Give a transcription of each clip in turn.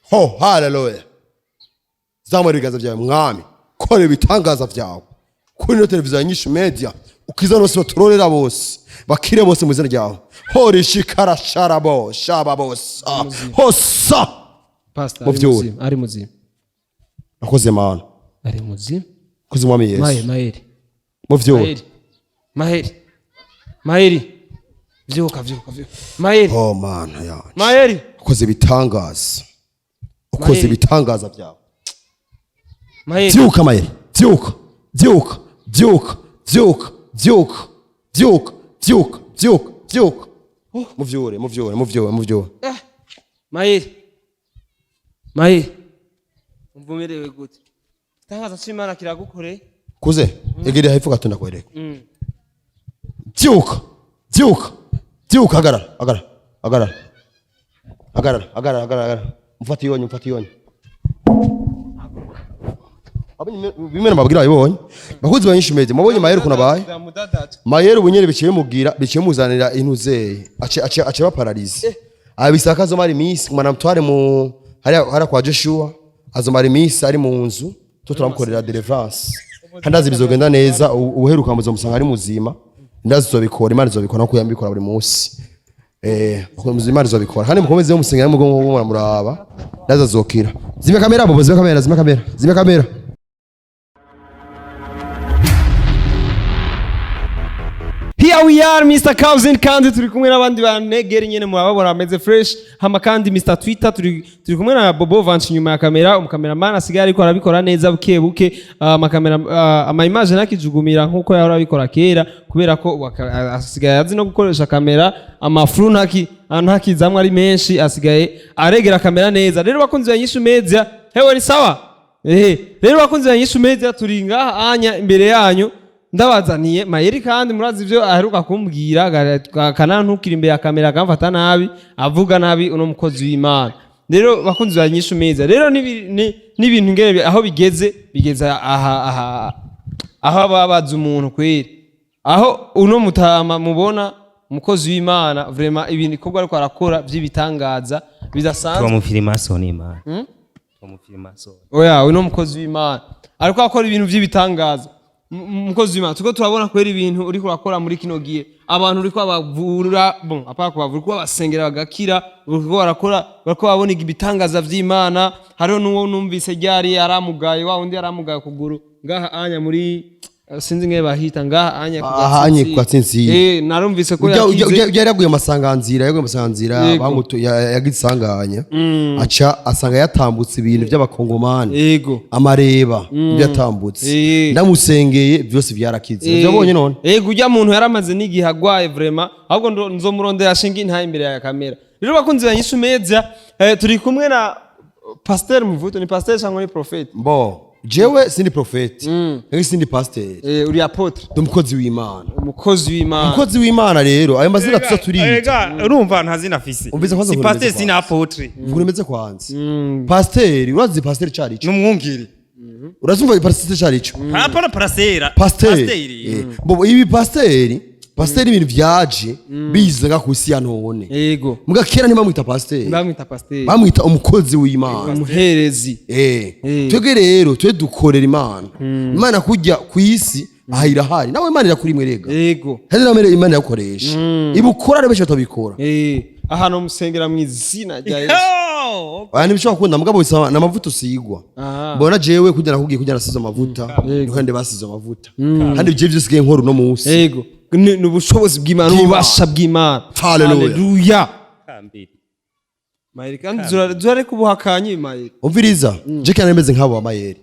Ho, haleluya! Zamura ibiganza byawe. Mwami, kora ibitangaza byawe kuri ino televiziyo ya Nyinshi Media, ukiza bose baturorera, bose bakire bose mu izina ryawe. Horishikara sharabo shaba bose hosa. Pastor Mu ari vyura. muzima, ari muzima. Akoze Mana. Ari muzima. Akoze Mwami Yesu. Maye, Mayeri. Mu vyura. Mayeri, Mayeri, Mayeri, vyuka, vyuka, vyuka, Mayeri. Oh, Mana yanje! Mayeri. Ukoze ibitangaza, ukoze Mayeri. ibitangaza byawe. Mayeri. Vyuka Mayeri, vyuka, vyuka, vyuka, vyuka, vyuka, vyuka, vyuka, vyuka, vyuka! Muvyure, muvyure, muvyure, muvyure! Eh, Mayeri, Mayeri, umva umerewe gute? Igitangaza c'Imana kiragukoreye. Kuze egera hepfo gato ndakwereka. Vyuka, vyuka, vyuka! Hagarara, hagarara, hagarara, hagarara, hagarara, hagarara! Mufate iyonye, mufate iyonye. Abonye bimwe nababwira, babibonye bakuzi ba Nyinshi Media. Mubonye Mayeri ukuntu abaye? Mayeri ubu nyene biciye bimubwira, biciye bimuzanira intuzeye, ace ba paralysé. Abisaka azomara iminsi kumara, mutware mu hariya kwa Joshua, azomara iminsi ari mu nzu, tu turamukorera deliverance kandi azi bizogenda neza. Ubuheruka muzomusanga ari muzima. Ndazi izobikora, Imana izobikora nkuko yambikora buri munsi. Imana izobikora kandi mukomeze mumusengera, mugo muramuraba, ndazi azokira. Zimya kamera, bobo, zimya kamera, zimya kamera, zimya kamera. Here we are, Mr. Cousin, kandi turi kumwe n'abandi banegeri nyene murababona bameze fresh. Hama kandi Mr. Twitter, turi kumwe na Bobo Vanch inyuma ya kamera, umukameramani asigaye ariko arabikora neza buke buke. Amakamera, ama image ntakijugumira nkuko yahora abikora kera, kubera ko ubu asigaye azi no gukoresha kamera. Amafru ntakizamwe ari menshi, asigaye aregera kamera neza. Rero bakunzi ba Nyishu Media, hewe ni sawa. Rero bakunzi ba Nyishu Media, turi ngaha anya imbere yanyu, ndabazaniye Mayeri. Kandi murazi ibyo aheruka kumbwira, akanantukira imbere ya kamera, akamfata nabi, avuga nabi uno mukozi w'Imana. Rero bakunzi ba Nyishu Media, rero n'ibintu ngere aho bigeze, bigeze aha aho babaza umuntu kweri, aho uno mutama mubona, umukozi w'Imana, vraiment ibintu ikorwa ariko arakora by'ibitangaza bidasanzwe. Tuba mu filimasoni, Imana tuba mu filimasoni. Oya, uno mukozi w'Imana ariko akora ibintu by'ibitangaza. Umukozi w'Imana, turiko turabona kwera ibintu uriko urakora muri kino gihe, abantu uriko abavura, bon, apana kubavura, uriko babasengera bagakira, uriko barakora, bariko babona ibitangaza vy'Imana. Hariho n'uwo numvise ryari yaramugaye, wa wundi yaramugaye ukuguru ngaha anya muri sinzi ngene bahita ngaha anya ku Aha anye ku Gatsintsiri. Narumvise ko Ujya yakize. Ujya yaraguye amasanganzira, yaguye amasanganzira. Yego. Bamutu yagize isanganya, aca asanga yatambutse ibintu by'abakongomani. Amareba ibyo yatambutse. Ndamusengeye, byose byarakize. Byabonye none. Yego, ujya muntu yaramaze n'igihe agwaye vraiment, ahubwo nzomurondera ashinga intahe imbere ya kamera. Rero bakunzi ba Nyishu Media, turi kumwe na Pasteur Muvuto. Ni pasteur cyangwa ni prophète? Bo jewe sindi prophète, nari sindi pasteur. Uri apôtre? Ndi umukozi w'Imana. Umukozi w'Imana. Umukozi w'Imana. Rero ayo mazina tuza turiyita. Ega urumva nta zina afise. Umvise kwanza Si ukuntu pasiteri, bimeze. si na apôtre. Ukuntu imeze kwanza, pasiteri, urazi pasiteri cari ico? N'umwungeri. Urazumva pasiteri cari ico? Hapana, parasera. Pasiteri. Bo ibi pasiteri ibintu vyaje biza nga ku isi ya none. Muga kera ntibamwita pasiteri. Bamwita pasteur? Bamwita umukozi w'Imana. Umuherezi. Twebwe rero twe dukorera Imana. Imana kujya ku isi aha irahari, nawe Imana irakurimwe rega. Kandi nawe Imana iragukoresha, ibukora rero benshi batabikora. Ahantu musengera mu izina rya Yesu. Oh, Aya ntibishobora gukunda, mugabo bisaba n'amavuta usigwa. Mbona jewe kugira nakubwiye kugira nasize amavuta, kandi basize amavuta, kandi ibyo byose usigaye nkora uno munsi. Yego, ni ubushobozi bw'Imana, n'ububasha bw'Imana. Hallelujah. Hallelujah. Kambiri. Mayeri, kandi zurareka ubuhakanyi, Mayeri. Umviriza, je kandi meze nk'abo bamayeri,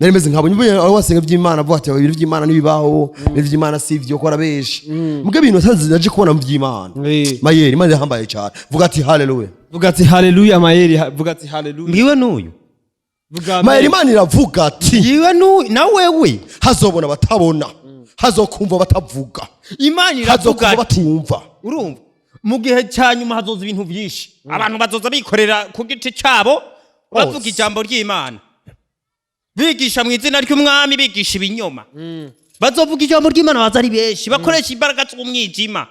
nari meze nk'abo nyuma aho wasenga iby'Imana, avuga ati ibintu by'Imana ntibibaho, ibintu by'Imana si ibyo ko arabesha. Mbwa ibintu nasanze naje kubona mu by'Imana. Mayeri, Imana irahambaye cyane. Vuga ati haleluya. Vuga ati haleluya, Mayeri, vuga ati haleluya. Ngiwe n'uyu. Vuga. Mayeri, Imana iravuga ati Ngiwe n'uyu na wewe. Hazobona batabona, hazokumva batavuga, Imana iravuga hazokumva ati batumva. Urumva mu gihe cya nyuma hazoza ibintu byinshi, abantu bazoza bikorera ku giti cyabo, bavuga ijambo ry'Imana, bigisha mu izina ry'umwami, bigisha ibinyoma. Bazovuga ijambo ry'Imana baza ari benshi, bakoresha imbaraga z'umwijima.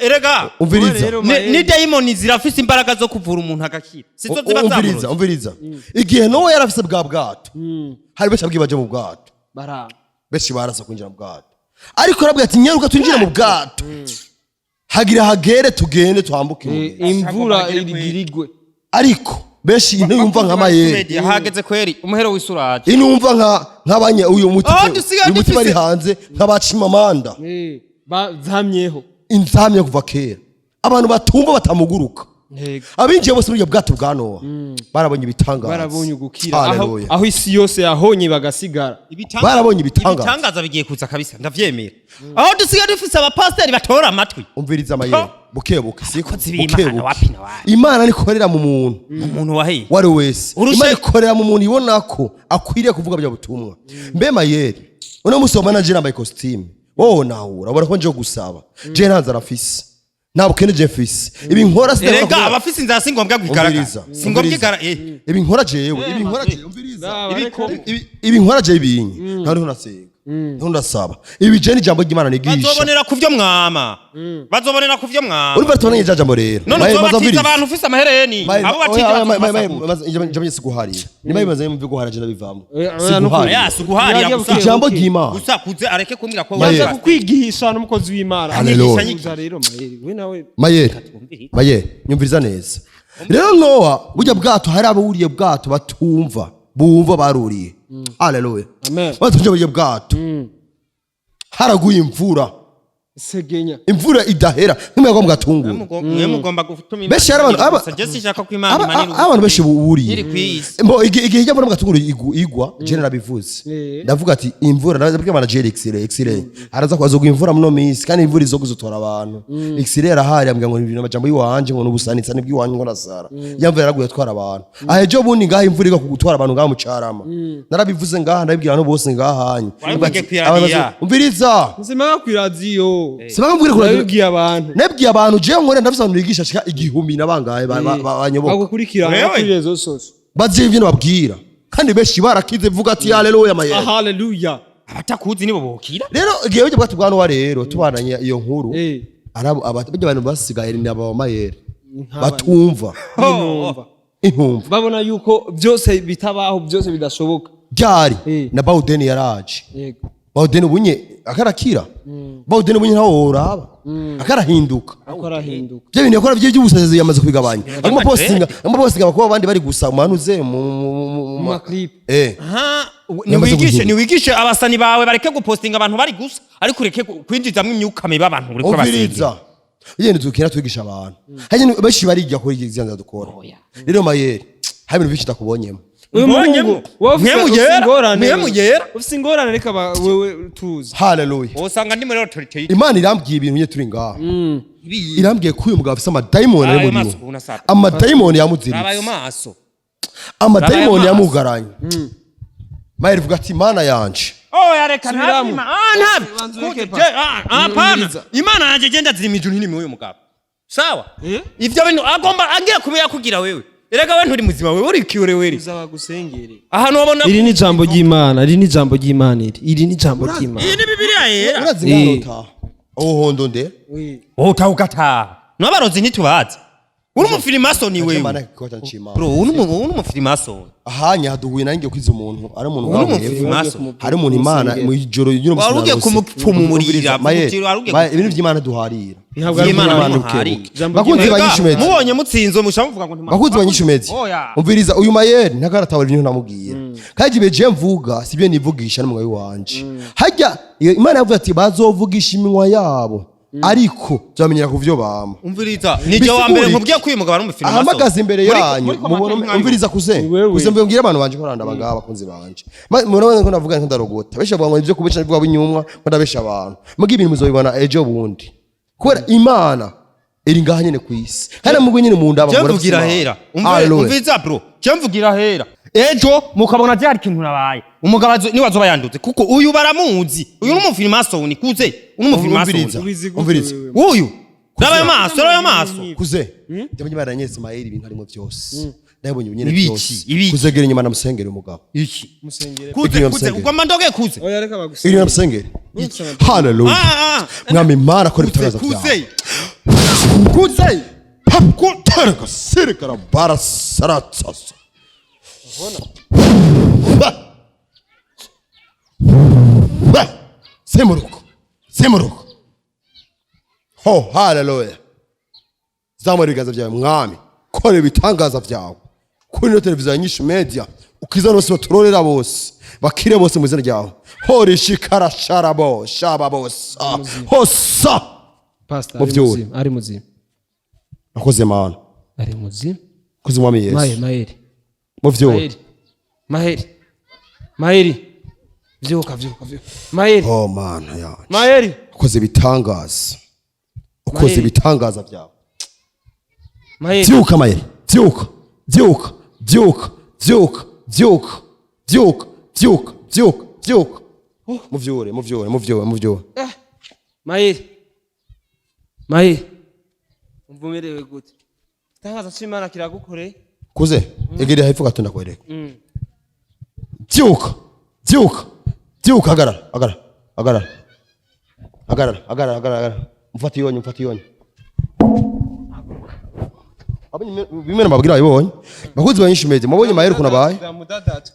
Erega Umviriza. Rero ni dayimoni zirafise imbaraga zo kuvura umuntu agakira, sizo ziba Umviriza. zamuroze. Umviriza, igihe Nowa yari afise bwa bwato, hari benshi abwiye baje mu bwato. Bara Benshi barasa kwinjira mu bwato, ariko arabwira ati: "Nyaruka twinjire mu bwato, hagira hagere, tugende twambuke umugezi." Imvura Bagere. irigirigwe. Ariko benshi intuyumva nka Mayeri. Media, hageze kweri, umuhero w'isuraje. Inumva nka nk'abanye uyu muti, Oh, dusigaye uyu muti bari dufise- hanze nk'abacimamanda. Bazamyeho. Inzamye kuva kera, abantu batumva batamuguruka. Yego. Abinjiye bose muri ubwo bwato bwa Nowa barabonye ibitangaza. Barabonye ugukira aho, Haleluya. aho isi yose yahonye bagasigara. Barabonye ibitangaza. Ibitangaza bigiye kuza kabisa, ndavyemera. Aho dusigaye dufise abapasiteri batora amatwi. Umviriza amayeri, buke buke, siko? Abakozi b'Imana, Buke buke. wapi na wapi. Imana nikorera mu muntu Umuntu waheye. wari wese. Imana ikorera mu muntu ibona ko akwiriye kuvuga bya butumwa. Mbe Mayeri, uno musi wabona je nambaye costume, wowe nahura ubona ko nje gusaba, je nta nzara mfise, nta bukene je mfise, ibi nkora Erega abafise inzara si ngombwa kwigaragara. Umviriza. Si ngombwa Umviriza. igara Ibi nkora jewe, ibi nkora jewe, umviriza. Ibiko. Ibi nkora jewe ibinyi nta ndiho ndasenga, ntaho ndasaba, ibi je ni ijambo ry'Imana nigisha. Bazobonera kuvyo mwama, bazobonera kuvyo mwama. Urumva tubonanye rya jambo rero. None Maze uzobatiza umviriza. abantu ufise amahereni? Abo batije bazobasakura. Ijambo ryose guharira niba bimaze mve guharira, je ndabivamo. Oya, no Siguharira. Ya, si uguharira Oya, gusa. Ijambo ry'Imana. Gusa kuze areke kumbwira ko Mayeri. Yaza kukwigisha n'umukozi w'Imana. Haleluya. Uza rero Mayeri, we nawe. Mayeri, Mayeri, nyumviriza neza rero. Nowa burya bwato, hari abawuriye bwato batumva, bumva baruriye. Haleluya. Amen. Batumva burya bwato, haraguye imvura. Segenya. Imvura idahera nk'umuyaga wo mu gatunguru. Mwe mugomba gutuma Imana Benshi hari abantu- imanira gusa. Je sinshaka ko Imana imanira. Abantu benshi buriye Iri kw'isi. Mbo igihe ijya mu gatunguru igwa, je narabivuze. Ndavuga ati imvura, ndabwira bana Jerry X-ray, X-ray araza kwazo imvura muno minsi, kandi imvura izo kuzotora abantu. X-ray arahari, ambwira ngo ni ibintu amajambo yiwanje, ngo nubusanitsa nibwiwanje, ngo nasara ya mvura yaraguye atwara abantu. Aha ejo bundi ngaha imvura igwa kugutwara abantu ngaha mu Carama, narabivuze ngaha, ndabibwira abantu bose ngaha hanye. Wabivuge Ndavuga ati, kw'iradiyo. umviriza. Nzima kw'iradiyo. Sibanga mvugire ku radio. Nabibwiye abantu. Nabwiye abantu jewe nkore, ndafise abantu bigisha shika 1000 na bangahe banyoboka. Bagukurikirana Wewe? kuri réseaux sociaux. Bazi ivyo nababwira, kandi benshi barakize. Vuga ati haleluya, Mayeri. Haleluya. Abatakuzi nibo bokira. Rero igihe burya bwato bwa Nowa rero tubananye iyo nkuru, arabo burya abantu basigaye ni aba Mayeri batumva. Intumva. Intumva. Babona yuko byose bitabaho, byose bidashoboka. Ryari na Bawudeni yaraje. Yego. Bawudeni ubunye akarakira, Bawudeni ubunye ntawo woraba akarahinduka. Uko arahinduka. Bya bintu yakora by'ubusazi yamaze kubigabanya, arimo postinga abakobwa abandi bari gusa manuze mu Mu ma clip. Aha, Yamaze niwigishe guhinduka. Niwigishe abasani bawe bareke gupostinga abantu bari gusa, ariko ureke kwinjizamwo imyuka mibi abantu uriko basengera. Umviriza, igenda tukira twigisha abantu, hari ibintu benshi bariga kuri izi nzira dukora. Rero Mayeri, hari ibintu byinshi ndakubonyemo. Uyu Mbonyemo. muhungu wowe ufise Mwemu ufise yera, ingorane. mwemu yera. Ufise ingorane, reka wewe tuzi. Haleluya. Usanga ndi muri autorité. Imana irambwiye ibintu nye turi ngaha, irambwiye ko uyu mugabo afise amadayimoni ari Ayo muri maso we. ubona sata. Amadayimoni Raba ayo yamuziritse, maso. amadayimoni Raba ayo maso. yamugaranye. Mayeri, vuga ati: "Imana yanje." Oh, yareka. Subiramo. Ntabima. Ah, ntabi. Banza ureke Kuze, hapana. Umviriza. Imana yanje genda ziri ijuru ntiri uyu mugabo. Sawa? Eh? Ivyo bintu agomba agiye kuba yakugira wewe. Erega we nturi muzima, wewe uri kiwere. Uzabagusengere. Ahantu wabona Iri ni ijambo ry'Imana, iri ni ijambo ry'Imana, iri ni ijambo ry'Imana. Iyi ni Bibiliya yera. Urazi ngarota uhondo nde? Wowe utaha ugataha. N'abarozi ntitubazi. Uri umufilimasoni wewe. Imana ikikota nshima. Bro, uri umufilimasoni. Ahanya haduhuye nanjye kwiza umuntu ari umuntu Uri ngaho hepfo. umufilimasoni. Hari umuntu Imana mu ijoro y'uno musi. Wari ugiye kumupfumurira, wari ugiye Ibintu by'Imana duharira. Ntabwo ari Imana Imana muharira. bukebuke. Ijambo Bakunzi ry'Imana. banyishumetse. Mubonye mutsinzwe musha muvuga ngo ntimana. Bakunzi banyishumetse. Oya. Umviriza, uyu Mayeri ntakaratahura ibintu namubwira, kandi igihe je mvuga sibyo nivugisha n'umugabo wanje. Hajya iyo Imana yavuze ati bazovugisha iminwa yabo, ariko tuzamenyera ku vyo bama. Umviriza, nije wa mbere Bisigura nkubwiye ko uyu mugabo ari umufilimasoni. Ahamagaze imbere yanyu mubona. Umviriza kuze. Ni wewe. Kuze mbwira abantu banje ko randa abangaba abakunzi banje. Murabona ko ndavuga ndarogota, benshi bavuga ngo ibyo kubesha bivuga binyumwa, ngo ndabesha abantu. Muga ibintu muzobibona ejo bundi, kubera Imana iri ngaha nyene ku isi, kandi mugwe nyene mu ndaba. Je Mubona mvugira Imana. hera. Hallelujah. Umviriza bro, je mvugira hera. Ejo mukabona byari ikintu nabaye. Umugabo niwe azoba yandutse kuko uyu baramuzi. Uyu ni umufilimasoni kuze. Uyu ni umufilimasoni. Umviriza. Ubizi gute Umviriza. wewe? Uyu. Raba ayo maso, raba ayo maso. Kuze ndabonye Imana yanyeretse Mayeri ibintu harimo byose, ndabonye nyene Ibiki, byose. ibiki. Kuzegera inyuma namusengera umugabo. Iki. Musengere. Kuze Igihe kuze musengera. ugomba ndoge kuze. Oya, reka Iri bagusengere. namusengere. Hallelujah. Ah, ah. Mwami Imana, akora Kuze ibitangaza kuze. byawe. Kuze papkutereka sirikara barasaratsasa. Semuruko, semuruko. Ho, haleluya. Zamura ibiganza byawe, mwami, kora ibitangaza byawe kuri ino televiziyo ya Nyinshi Media, ukiza bose, baturorera bose, bakire bose mu izina ryawe. Horishikara sharabo shaba bose hosa. Pastor Mu ari vyura. muzima, ari muzima. Nakoze mana. Ari muzima. Koze umwami Yesu. Maye, Mayeri. Mu vyura. Maheri, Maheri, Maheri, vyuka, vyuka, vyuka, Maheri. Oh, mana yanje. Maheri. Ukoze ibitangaza, ukoze Maheri. ibitangaza byawe. Maheri. Vyuka Mayeri, vyuka, vyuka, vyuka, vyuka, vyuka, vyuka, vyuka, vyuka, vyuka. Muvyure, muvyure, muvyure, muvyure. Maheri, Maheri, umva umerewe gute? Igitangaza c'Imana kiragukoreye. Kuze egerera hepfo gato ndakwereka. Vyuka, vyuka, vyuka, hagarara, hagarara, hagarara, hagarara, hagarara, hagarara, hagarara. Mufate iyonye, mufate iyonye. Bimwe nababwira babibonye, bakuzi ba Nyinshi Media, mubonye Mayeri ukuntu abaye.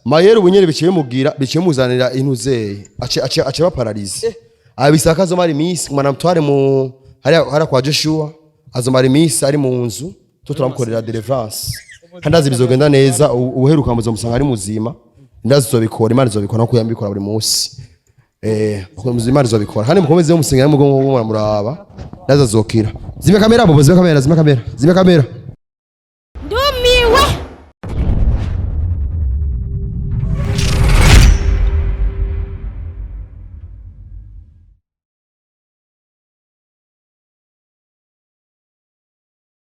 Mayeri ubu nyene biciye mugira, biciye muzanira intuzeye, ace ba paralysé. Abisaka azomara iminsi, mwana mutware mu hariya kwa Joshua, azomara iminsi ari mu nzu, tu turamukorera deliverance kandi ndazi bizogenda neza. Ubuheruka muzomusanga ari muzima. Ndazi izobikora, Imana izobikora nkuko yambikora buri munsi. Imana izobikora kandi mukomeze musengera, mugo muraba, ndazi azokira. Zimya kamera, bobo, zimya kamera, zimya kamera, zimya kamera.